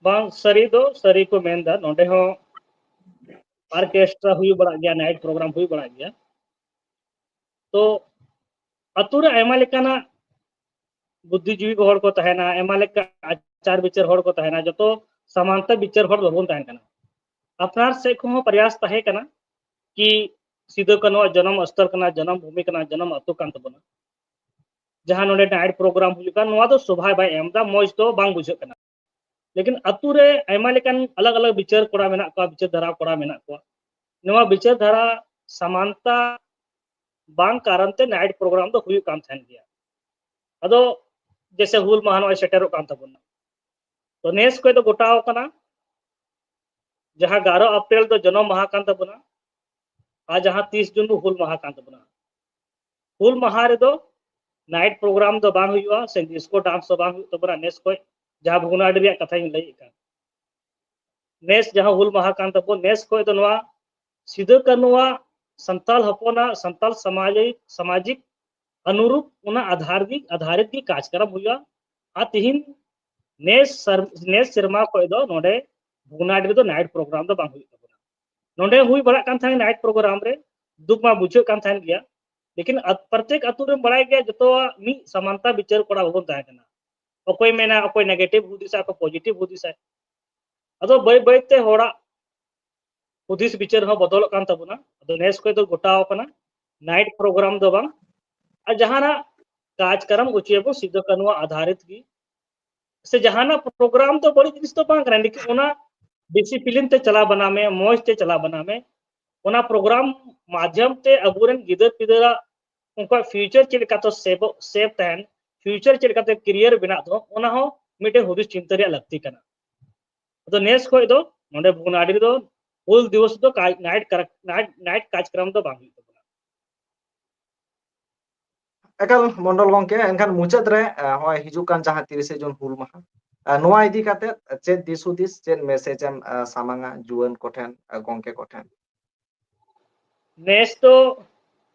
ᱵᱟᱝ, ᱥᱟᱹᱨᱤ ᱫᱚ ᱥᱟᱹᱨᱤ ᱠᱚ ᱢᱮᱱᱫᱟ, ᱱᱚᱸᱰᱮ ᱦᱚᱸ orchestra ᱦᱩᱭ ᱵᱟᱲᱟᱜ ᱜᱮᱭᱟ, night program ᱦᱩᱭ ᱵᱟᱲᱟᱜ ᱜᱮᱭᱟ᱾ ᱛᱚ ᱟᱛᱳ ᱨᱮ ᱟᱭᱢᱟ ᱞᱮᱠᱟᱱᱟᱜ ᱵᱩᱫᱽᱫᱷᱤᱡᱤᱵᱤ ᱠᱚ ᱦᱚᱲ ᱠᱚ ᱛᱟᱦᱮᱱᱟ, ᱟᱭᱢᱟ ᱞᱮᱠᱟ ᱟᱪᱟᱨ ᱵᱤᱪᱟᱹᱨ ᱦᱚᱲ ᱠᱚ ᱛᱟᱦᱮᱱᱟ, ᱡᱚᱛᱚ ᱥᱟᱢᱟᱱᱛᱟ ᱵᱤᱪᱟᱹᱨ ᱦᱚᱲ ᱵᱟᱵᱚᱱ ᱛᱟᱦᱮᱱ ᱠᱟᱱᱟ᱾ ᱟᱯᱱᱟᱨ ᱥᱮᱫ ᱠᱷᱚᱱ ᱦᱚᱸ ᱯᱨᱚᱭᱟᱥ ᱛᱟᱦᱮᱸ ᱠᱟᱱᱟ ᱠᱤ ᱥᱤᱫᱩ ᱠᱟᱹᱱᱩᱣᱟᱜ ᱡᱚᱱᱚᱢ ᱥᱛᱷᱚᱞ ᱠᱟᱱᱟ, ᱡᱚᱱᱚᱢ ᱵᱷᱩᱢᱤ ᱠᱟᱱᱟ, ᱡᱚᱱᱚᱢ ᱟᱹᱛᱩ ᱠᱟᱱ ᱛᱟᱵᱚᱱᱟ᱾ ᱡᱟᱦᱟᱸ ᱱᱚᱰᱮ night program ᱦᱩᱭᱩᱜ ᱠᱟᱱ, ᱱᱚᱣᱟ ᱫᱚ ᱥᱚᱵᱷᱟᱭ ᱵᱟᱭ ᱮᱢ ᱮᱫᱟ, ᱢᱚᱡᱽ ᱫᱚ ᱵᱟᱝ ᱵᱩᱡᱷᱟᱹᱜ ᱠᱟᱱᱟ᱾ ᱞᱮᱠᱤᱱ ᱟᱛᱳ ᱨᱮ ᱟᱭᱢᱟ ᱞᱮᱠᱟᱱ ᱟᱞᱟᱜᱽ ᱟᱞᱟᱜᱽ ᱵᱤᱪᱟᱹᱨ ᱠᱚᱲᱟ ᱢᱮᱱᱟᱜ ᱠᱚᱣᱟ, ᱵᱤᱪᱟᱹᱨ ᱫᱷᱟᱨᱟ ᱠᱚᱲᱟ ᱢᱮᱱᱟᱜ ᱠᱚᱣᱟ᱾ ᱱᱚᱣᱟ ᱵᱤᱪᱟᱹᱨ ᱫᱷᱟᱨᱟ ᱥᱟᱢᱟᱱᱛᱟ ᱵᱟᱝ ᱠᱟᱨᱚᱱ ᱛᱮ night program ᱫᱚ ᱦᱩᱭᱩᱜ ᱠᱟᱱ ᱛᱟᱦᱮᱱ ᱜᱮᱭᱟ᱾ ᱟᱫᱚ ᱡᱮᱥᱮ ᱦᱩᱞ ᱢᱟᱦᱟ ᱱᱚᱜᱼᱚᱭ ᱥᱮᱴᱮᱨᱚᱜ ᱠᱟᱱ ᱛᱟᱵᱚᱱᱟ, ᱛᱚ ᱱᱮᱥ ᱠᱷᱚᱱ ᱫᱚ ᱜᱚᱴᱟᱣ ᱠᱟᱱᱟ, ᱡᱟᱦᱟᱸ ᱮᱜᱟᱨᱚ ᱮᱯᱨᱤᱞ ᱫᱚ ᱡᱚᱱᱚᱢ ᱢᱟᱦᱟ ᱠᱟᱱ ᱛᱟᱵᱚᱱᱟ ᱟᱨ ᱡᱟᱦᱟᱸ ᱛᱤᱥ ᱡᱩᱱ ᱫᱚ ᱦᱩᱞ ᱢᱟᱦᱟ ᱠᱟᱱ ᱛᱟᱵᱚᱱᱟ᱾ ᱦᱩᱞ ᱢᱟᱦᱟ ᱨᱮᱫᱚ night program ᱫᱚ ᱵᱟᱝ ᱦᱩᱭᱩᱜᱼᱟ, ᱥᱮ disco dance ᱫᱚ ᱵᱟᱝ ᱦᱩᱭᱩᱜ ᱛᱟᱵᱚᱱᱟ᱾ ᱱᱮᱥ ᱠᱷᱚᱱ ᱡᱟᱦᱟᱸ ᱵᱷᱚᱜᱽᱱᱟᱰᱤ ᱨᱮᱭᱟᱜ ᱠᱟᱛᱷᱟᱧ ᱞᱟᱹᱭᱮᱫ ᱠᱟᱱ, ᱱᱮᱥ ᱡᱟᱦᱟᱸ ᱦᱩᱞ ᱢᱟᱦᱟ ᱠᱟᱱ ᱛᱟᱵᱚᱱ, ᱱᱮᱥ ᱠᱷᱚᱱ ᱫᱚ ᱱᱚᱣᱟ ᱥᱤᱫᱩ ᱠᱟᱹᱱᱩᱣᱟᱜ ᱥᱟᱱᱛᱟᱞ ᱦᱚᱯᱚᱱᱟᱜ ᱥᱟᱱᱛᱟᱞ ᱥᱟᱢᱟᱡᱤᱠ, ᱥᱟᱢᱟᱡᱤᱠ ᱚᱱᱩᱨᱩᱯ, ᱚᱱᱟ ᱟᱫᱷᱟᱨ ᱜᱮ, ᱟᱫᱷᱟᱨᱤᱛ ᱜᱮ ᱠᱟᱨᱡᱚᱠᱨᱚᱢ ᱦᱩᱭᱩᱜᱼᱟ᱾ ᱟᱨ ᱛᱤᱦᱤᱧ ᱱᱮᱥ ᱥᱟᱨ-, ᱱᱮᱥ ᱥᱮᱨᱢᱟ ᱠᱷᱚᱱ ᱫᱚ ᱱᱚᱰᱮ ᱵᱷᱚᱜᱽᱱᱟᱰᱤ ᱨᱮᱫᱚ night program ᱫᱚ ᱵᱟᱝ ᱦᱩᱭᱩᱜ ᱛᱟᱵᱚᱱᱟ᱾ ᱱᱚᱰᱮ ᱦᱩᱭ ᱵᱟᱲᱟᱜ ᱠᱟᱱ ᱛᱟᱦᱮᱸᱱ night program ᱨᱮ, ᱫᱩᱠ ᱢᱟ ᱵᱩᱡᱷᱟᱹᱜ ᱠᱟᱱ ᱛᱟᱦᱮᱸᱱ ᱜᱮᱭᱟ, ᱞᱮᱠᱤᱱ ᱟᱛ-, ᱯᱨᱚᱛᱮᱠ ᱟᱛᱳ ᱨᱮᱢ ᱵᱟᱲᱟᱭ ᱜᱮᱭᱟ, ᱡᱚᱛᱚᱣᱟᱜ ᱢᱤᱫ ᱥᱟᱢᱟᱱᱛᱟ ᱵᱤᱪᱟᱹᱨ ᱠᱚᱲᱟ ᱵᱟᱵᱚᱱ ᱛᱟᱦᱮᱸ ᱠᱟᱱᱟ᱾ ᱚᱠᱚᱭ ᱢᱮᱱᱟ, ᱚᱠᱚᱭ negative ᱦᱩᱫᱤᱥᱟ, ᱚᱠᱚᱭ positive ᱦᱩᱫᱤᱥᱟ᱾ ᱟᱫᱚ ᱵᱟᱹᱭ ᱵᱟᱹᱭ ᱛᱮ ᱦᱚᱲᱟᱜ ᱦᱩᱫᱤᱥ ᱵᱤᱪᱟᱹᱨ ᱦᱚᱸ ᱵᱚᱫᱚᱞᱚᱜ ᱠᱟᱱ ᱛᱟᱵᱚᱱᱟ᱾ ᱟᱫᱚ ᱱᱮᱥ ᱠᱷᱚᱱ ᱫᱚ ᱜᱚᱴᱟᱣ ᱠᱟᱱᱟ, ᱱᱟᱭᱤᱴ ᱯᱨᱳᱜᱨᱟᱢ ᱫᱚ ᱵᱟᱝ, ᱟᱨ ᱡᱟᱦᱟᱱᱟᱜ ᱠᱟᱡᱽ ᱠᱟᱨᱟᱢ ᱚᱪᱚᱭᱟᱵᱚᱱ ᱥᱤᱫᱩ ᱠᱟᱹᱱᱩᱣᱟᱜ ᱟᱫᱷᱟᱨᱤᱛ ᱜᱮ, ᱥᱮ ᱡᱟᱦᱟᱱᱟᱜ ᱯᱨᱳᱜᱨᱟᱢ ᱫᱚ ᱵᱟᱹᱲᱤᱡ ᱡᱤᱱᱤᱥ ᱫᱚ ᱵᱟᱝ ᱠᱟᱱᱟ, ᱞᱮᱠᱤᱱ ᱚᱱᱟ ᱰᱤᱥᱤᱯᱞᱤᱱ ᱛᱮ ᱪᱟᱞᱟᱣ ᱵᱮᱱᱟᱣ ᱢᱮ, ᱢᱚᱡᱽ ᱛᱮ ᱪᱟᱞᱟᱣ ᱵᱮᱱᱟᱣ ᱢᱮ᱾ ᱚᱱᱟ ᱯᱨᱳᱜᱨᱟᱢ ᱢᱟᱫᱽᱫᱷᱚᱢ ᱛᱮ ᱟᱵᱚᱨᱮᱱ ᱜᱤᱫᱟᱹᱨ ᱯᱤᱫᱟᱹᱨᱟᱜ ᱩᱱᱠᱩᱣᱟᱜ ᱯᱷᱤᱭᱩᱪᱟᱨ ᱪᱮᱫ ᱞᱮᱠᱟᱛᱮ ᱥᱮᱵᱷ, ᱥᱮᱵᱷ ᱛᱟᱦᱮᱱ, ᱯᱷᱤᱭᱩᱪᱟᱨ ᱪᱮᱫ ᱞᱮᱠᱟᱛᱮ ᱠᱮᱨᱤᱭᱟᱨ ᱵᱮᱱᱟᱜ ᱫᱚ, ᱚᱱᱟ ᱦᱚᱸ ᱢᱤᱫᱴᱮᱱ ᱦᱩᱫᱤᱥ ᱪᱤᱱᱛᱟᱹ ᱨᱮᱭᱟᱜ ᱞᱟᱹᱠᱛᱤ ᱠᱟᱱᱟ᱾ ᱟᱫᱚ ᱱᱮᱥ ᱠᱷᱚᱱ ᱫᱚ ᱱᱚᱰᱮ ᱵᱷᱚᱜᱽᱱᱟᱰᱤ ᱨᱮᱫᱚ ᱦᱩᱞ ᱫᱤᱵᱚᱥ ᱫᱚ ᱠᱟᱡᱽ-, ᱱᱟᱭᱤᱴ ᱠᱟᱨ-, ᱱᱟᱭᱤᱴ, ᱱᱟᱭᱤᱴ ᱠᱟᱨᱡᱚᱠᱨᱚᱢ ᱫᱚ ᱵᱟᱝ ᱦᱩᱭᱩᱜ ᱛᱟᱵᱚᱱᱟ᱾ ᱮᱠᱟᱞ ᱢᱚᱱᱰᱚᱞ ᱜᱚᱝᱠᱮ, ᱮᱱᱠᱷᱟᱱ ᱢᱩᱪᱟᱹᱫ ᱨᱮ, ᱮ, ᱱᱚᱜᱼᱚᱭ ᱦᱤᱡᱩᱜ ᱠᱟᱱ ᱡᱟᱦᱟᱸ ᱛᱤᱨᱤᱥᱮ ᱡᱩᱱ ᱦᱩᱞ ᱢᱟᱦᱟ, ᱮ, ᱱᱚᱣᱟ ᱤᱫᱤ ᱠᱟᱛᱮ ᱪᱮᱫ ᱫᱤᱥ ᱦᱩᱫᱤᱥ, ᱪᱮᱫ ᱢᱮᱥᱮᱡᱽ ᱮᱢ, ᱮ, ᱥᱟᱢᱟᱝᱟ ᱡᱩᱣᱟᱹᱱ ᱠᱚᱴᱷᱮᱱ, ᱮ, ᱜᱚᱝᱠᱮ ᱠᱚᱴᱷᱮᱱ? ᱱᱮᱥ ᱫᱚ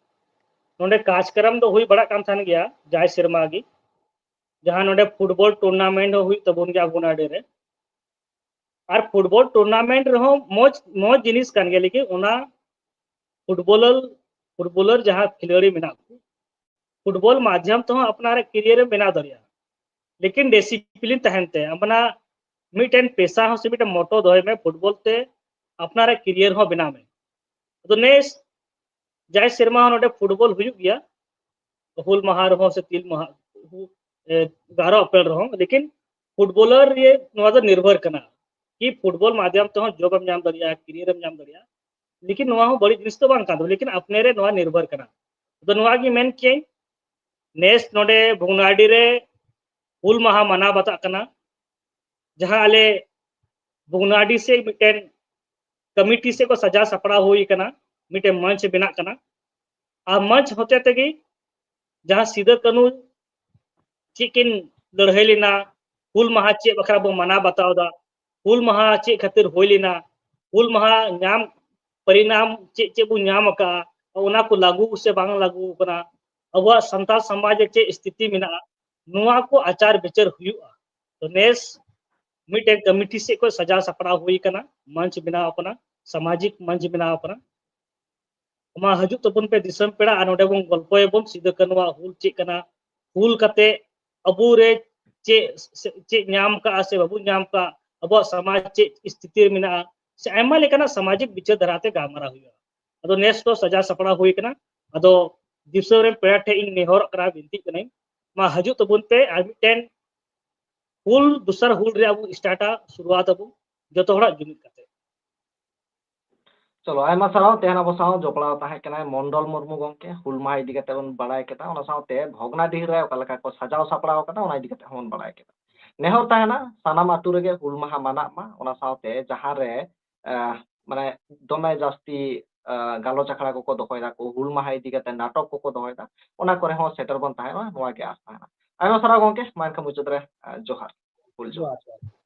ᱱᱚᱰᱮ ᱠᱟᱨᱡᱚᱠᱨᱚᱢ ᱫᱚ ᱦᱩᱭ ᱵᱟᱲᱟᱜ ᱠᱟᱱ ᱛᱟᱦᱮᱱ ᱜᱮᱭᱟ ᱡᱟᱭ ᱥᱮᱨᱢᱟ ᱜᱮ, ᱡᱟᱦᱟᱸ ᱱᱚᱰᱮ ᱯᱷᱩᱴᱵᱚᱞ ᱴᱩᱨᱱᱟᱢᱮᱱᱴ ᱦᱚᱸ ᱦᱩᱭᱩᱜ ᱛᱟᱵᱚᱱ ᱜᱮᱭᱟ ᱵᱷᱚᱜᱽᱱᱟᱰᱤ ᱨᱮ᱾ ᱟᱨ ᱯᱷᱩᱴᱵᱚᱞ ᱴᱩᱨᱱᱟᱢᱮᱱᱴ ᱨᱮᱦᱚᱸ ᱢᱚᱡᱽ, ᱢᱚᱡᱽ ᱡᱤᱱᱤᱥ ᱠᱟᱱ ᱜᱮᱭᱟ, ᱞᱮᱠᱤᱱ ᱚᱱᱟ ᱯᱷᱩᱴᱵᱚᱞ, ᱯᱷᱩᱴᱵᱚᱞᱟᱨ ᱡᱟᱦᱟᱸ ᱠᱷᱤᱞᱟᱲᱤ ᱢᱮᱱᱟᱜ ᱠᱚ, ᱯᱷᱩᱴᱵᱚᱞ ᱢᱟᱫᱽᱫᱷᱚᱢ ᱛᱮᱦᱚᱸ ᱟᱯᱱᱟᱨᱟᱜ ᱠᱮᱨᱤᱭᱟᱨ ᱮᱢ ᱵᱮᱱᱟᱣ ᱫᱟᱲᱮᱭᱟᱜᱼᱟ, ᱞᱮᱠᱤᱱ ᱰᱤᱥᱤᱯᱞᱤᱱ ᱛᱟᱦᱮᱱ ᱛᱮ ᱟᱯᱱᱟᱨ ᱢᱤᱫᱴᱮᱱ ᱯᱮᱥᱟ ᱦᱚᱸ ᱥᱮ ᱢᱤᱫᱴᱮᱱ ᱢᱚᱴᱳ ᱫᱚᱦᱚᱭ ᱢᱮ, ᱯᱷᱩᱴᱵᱚᱞ ᱛᱮ ᱟᱯᱱᱟᱨᱟᱜ ᱠᱮᱨᱤᱭᱟᱨ ᱦᱚᱸ ᱵᱮᱱᱟᱣ ᱢᱮ᱾ ᱟᱫᱚ ᱱᱮᱥ ᱡᱟᱭ ᱥᱮᱨᱢᱟ ᱦᱚᱸ ᱱᱚᱰᱮ ᱯᱷᱩᱴᱵᱚᱞ ᱦᱩᱭᱩᱜ ᱜᱮᱭᱟ, ᱦᱩᱞ ᱢᱟᱦᱟ ᱨᱮᱦᱚᱸ ᱥᱮ ᱛᱤᱞ ᱢᱟᱦᱟ, ᱦᱩ-, ᱮ, ᱮᱜᱟᱨᱚ ᱮᱯᱨᱤᱞ ᱨᱮᱦᱚᱸ, ᱞᱮᱠᱤᱱ ᱯᱷᱩᱴᱵᱚᱞᱟᱨ ᱨᱮ ᱱᱚᱣᱟ ᱫᱚ ᱱᱤᱨᱵᱷᱚᱨ ᱠᱟᱱᱟ ᱠᱤ ᱯᱷᱩᱴᱵᱚᱞ ᱢᱟᱫᱽᱫᱷᱚᱢ ᱛᱮᱦᱚᱸ ᱡᱚᱵ ᱮᱢ ᱧᱟᱢ ᱫᱟᱲᱮᱭᱟᱜᱼᱟ, ᱠᱮᱨᱤᱭᱟᱨ ᱮᱢ ᱧᱟᱢ ᱫᱟᱲᱮᱭᱟᱜᱼᱟ, ᱞᱮᱠᱤᱱ ᱱᱚᱣᱟ ᱦᱚᱸ ᱵᱟᱹᱲᱤᱡ ᱡᱤᱱᱤᱥ ᱫᱚ ᱵᱟᱝ ᱠᱟᱱ ᱛᱟᱵᱚᱱᱟ, ᱞᱮᱠᱤᱱ ᱟᱯᱱᱮ ᱨᱮ ᱱᱚᱣᱟ ᱱᱤᱨᱵᱷᱚᱨ ᱠᱟᱱᱟ᱾ ᱟᱫᱚ ᱱᱚᱣᱟ ᱜᱮ ᱢᱮᱱ ᱠᱮᱭᱟᱹᱧ, ᱱᱮᱥ ᱱᱚᱰᱮ ᱵᱷᱚᱜᱽᱱᱟᱰᱤ ᱨᱮ ᱦᱩᱞ ᱢᱟᱦᱟ ᱢᱟᱱᱟᱣ ᱵᱟᱛᱟᱜ ᱠᱟᱱᱟ, ᱡᱟᱦᱟᱸ ᱟᱞᱮ ᱵᱷᱚᱜᱽᱱᱟᱰᱤ ᱥᱮ ᱢᱤᱫᱴᱮᱱ ᱠᱚᱢᱤᱴᱤ ᱥᱮᱫ ᱠᱚ ᱥᱟᱡᱟᱣ ᱥᱟᱯᱲᱟᱣ ᱦᱩᱭ ᱠᱟᱱᱟ, ᱢᱤᱫᱴᱮᱱ ᱢᱚᱧᱪ ᱵᱮᱱᱟᱜ ᱠᱟᱱᱟ᱾ ᱟᱨ ᱢᱚᱧᱪ ᱦᱚᱛᱮ ᱛᱮᱜᱮ ᱡᱟᱦᱟᱸ ᱥᱤᱫᱟᱹ ᱠᱟᱹᱱᱦᱩ ᱪᱮᱫ ᱠᱤᱱ ᱞᱟᱹᱲᱦᱟᱹᱭ ᱞᱮᱱᱟ, ᱦᱩᱞ ᱢᱟᱦᱟ ᱪᱮᱫ ᱵᱟᱠᱷᱨᱟ ᱵᱚ ᱢᱟᱱᱟᱣ ᱵᱟᱛᱟᱣ ᱮᱫᱟ, ᱦᱩᱞ ᱢᱟᱦᱟ ᱪᱮᱫ ᱠᱷᱟᱹᱛᱤᱨ ᱦᱩᱭ ᱞᱮᱱᱟ, ᱦᱩᱞ ᱢᱟᱦᱟ ᱧᱟᱢ ᱯᱚᱨᱤᱱᱟᱢ ᱪᱮᱫ ᱪᱮᱫ ᱵᱚ ᱧᱟᱢ ᱟᱠᱟᱫᱼᱟ, ᱚᱱᱟ ᱠᱚ ᱞᱟᱹᱜᱩ ᱥᱮ ᱵᱟᱝ ᱞᱟᱹᱜᱩ ᱟᱠᱟᱱᱟ, ᱟᱵᱚᱣᱟᱜ ᱥᱟᱱᱛᱟᱲ ᱥᱚᱢᱟᱡᱽ ᱨᱮ ᱪᱮᱫ ᱥᱛᱷᱤᱛᱤ ᱢᱮᱱᱟᱜᱼᱟ, ᱱᱚᱣᱟ ᱠᱚ ᱟᱪᱟᱨ ᱵᱤᱪᱟᱹᱨ ᱦᱩᱭᱩᱜᱼᱟ᱾ ᱛᱚ ᱱᱮᱥ ᱢᱤᱫᱴᱮᱱ ᱠᱚᱢᱤᱴᱤ ᱥᱮᱫ ᱠᱷᱚᱱ ᱥᱟᱡᱟᱣ ᱥᱟᱯᱲᱟᱣ ᱦᱩᱭ ᱟᱠᱟᱱᱟ, ᱢᱚᱧᱪ ᱵᱮᱱᱟᱣ ᱟᱠᱟᱱᱟ, ᱥᱟᱢᱟᱡᱤᱠ ᱢᱚᱧᱪ ᱵᱮᱱᱟᱣ ᱟᱠᱟᱱᱟ᱾ ᱢᱟ ᱦᱤᱡᱩᱜ ᱛᱟᱵᱚᱱ ᱯᱮ ᱫᱤᱥᱚᱢ ᱯᱮᱲᱟ, ᱟᱨ ᱱᱚᱰᱮ ᱵᱚᱱ ᱜᱚᱞᱯᱚᱭᱟᱵᱚᱱ ᱥᱤᱫᱩ ᱠᱟᱹᱱᱩᱣᱟᱜ ᱦᱩᱞ ᱪᱮᱫ ᱠᱟᱱᱟ, ᱦᱩᱞ ᱠᱟᱛᱮ ᱟᱵᱚ ᱨᱮ ᱪᱮᱫ, ᱪᱮᱫ ᱧᱟᱢ ᱠᱟᱜᱼᱟ ᱥᱮ ᱵᱟᱵᱚᱱ ᱧᱟᱢ ᱠᱟᱜᱼᱟ, ᱟᱵᱚᱣᱟᱜ ᱥᱚᱢᱟᱡᱽ ᱪᱮᱫ ᱥᱛᱷᱤᱛᱤ ᱨᱮ ᱢᱮᱱᱟᱜᱼᱟ, ᱥᱮ ᱟᱭᱢᱟ ᱞᱮᱠᱟᱱᱟᱜ ᱥᱟᱢᱟᱡᱤᱠ ᱵᱤᱪᱟᱹᱨ ᱫᱷᱟᱨᱟ ᱛᱮ ᱜᱟᱞᱢᱟᱨᱟᱣ ᱦᱩᱭᱩᱜᱼᱟ᱾ ᱟᱫᱚ ᱱᱮᱥ ᱫᱚ ᱥᱟᱡᱟᱣ ᱥᱟᱯᱲᱟᱣ ᱦᱩᱭ ᱟᱠᱟᱱᱟ᱾ ᱟᱫᱚ ᱫᱤᱥᱚᱢ ᱨᱮᱱ ᱯᱮᱲᱟ ᱴᱷᱮᱱ ᱤᱧ ᱱᱮᱦᱚᱨᱚᱜ ᱠᱟᱱᱟ, ᱵᱤᱱᱛᱤᱜ ᱠᱟᱹᱱᱟᱹᱧ, ᱢᱟ ᱦᱤᱡᱩᱜ ᱛᱟᱵᱚᱱ ᱯᱮ ᱟᱨ ᱢᱤᱫᱴᱮᱱ ᱦᱩᱞ, ᱫᱚᱥᱟᱨ ᱦᱩᱞ ᱨᱮ ᱟᱵᱚ ᱥᱴᱟᱨᱴᱟ, ᱥᱩᱨᱩᱣᱟᱛ ᱟᱵᱚ ᱡᱚᱛᱚ ᱦᱚᱲᱟᱜ ᱡᱩᱢᱤᱫ ᱠᱟᱛᱮ᱾ ᱪᱚᱞᱚ, ᱟᱭᱢᱟ ᱥᱟᱨᱦᱟᱣ᱾ ᱛᱮᱦᱮᱧ ᱟᱵᱚ ᱥᱟᱶ ᱡᱚᱯᱲᱟᱣ ᱛᱟᱦᱮᱸ ᱠᱟᱱᱟᱭ ᱢᱚᱱᱰᱚᱞ ᱢᱩᱨᱢᱩ ᱜᱚᱢᱠᱮ᱾ ᱦᱩᱞ ᱢᱟᱦᱟ ᱤᱫᱤ ᱠᱟᱛᱮ ᱵᱚᱱ ᱵᱟᱲᱟᱭ ᱠᱮᱫᱟ, ᱚᱱᱟ ᱥᱟᱶᱛᱮ ᱵᱷᱚᱜᱽᱱᱟᱰᱤᱦᱤ ᱨᱮ ᱚᱠᱟ ᱞᱮᱠᱟ ᱠᱚ ᱥᱟᱡᱟᱣ ᱥᱟᱯᱲᱟᱣ ᱠᱟᱫᱟ, ᱚᱱᱟ ᱤᱫᱤ ᱠᱟᱛᱮ ᱦᱚᱸᱵᱚᱱ ᱵᱟᱲᱟᱭ ᱠᱮᱫᱟ᱾ ᱱᱮᱦᱚᱨ ᱛᱟᱦᱮᱱᱟ ᱥᱟᱱᱟᱢ ᱟᱛᱳ ᱨᱮᱜᱮ ᱦᱩᱞ ᱢᱟᱦᱟ ᱢᱟᱱᱟᱜ ᱢᱟ, ᱚᱱᱟ ᱥᱟᱶᱛᱮ ᱡᱟᱦᱟᱸ ᱨᱮ, ᱟᱦ, ᱢᱟᱱᱮ ᱫᱚᱢᱮ ᱡᱟᱹᱥᱛᱤ, ᱟᱦ, ᱜᱟᱞᱚᱪ ᱟᱠᱷᱲᱟ ᱠᱚᱠᱚ ᱫᱚᱦᱚᱭ ᱫᱟᱠᱚ, ᱦᱩᱞ ᱢᱟᱦᱟ ᱤᱫᱤ ᱠᱟᱛᱮ ᱱᱟᱴᱚᱠ ᱠᱚᱠᱚ ᱫᱚᱦᱚᱭ ᱫᱟ, ᱚᱱᱟ ᱠᱚᱨᱮ ᱦᱚᱸ ᱥᱮᱴᱮᱨ ᱵᱚᱱ ᱛᱟᱦᱮᱱᱟ, ᱱᱚᱣᱟ ᱜᱮ ᱟᱸᱥ ᱛᱟᱦᱮᱱᱟ᱾ ᱟᱭᱢᱟ ᱥᱟᱨᱦᱟᱣ ᱜᱚᱢᱠᱮ, ᱢᱟ ᱮᱱᱠᱷᱟᱱ ᱢᱩᱪᱟᱹᱫ ᱨᱮ, ᱟᱦ, ᱡᱚᱦᱟᱨ, ᱦᱩᱞ ᱡᱚᱦᱟᱨ᱾ ᱡᱚᱦᱟᱨ, ᱡᱚᱦᱟᱨ᱾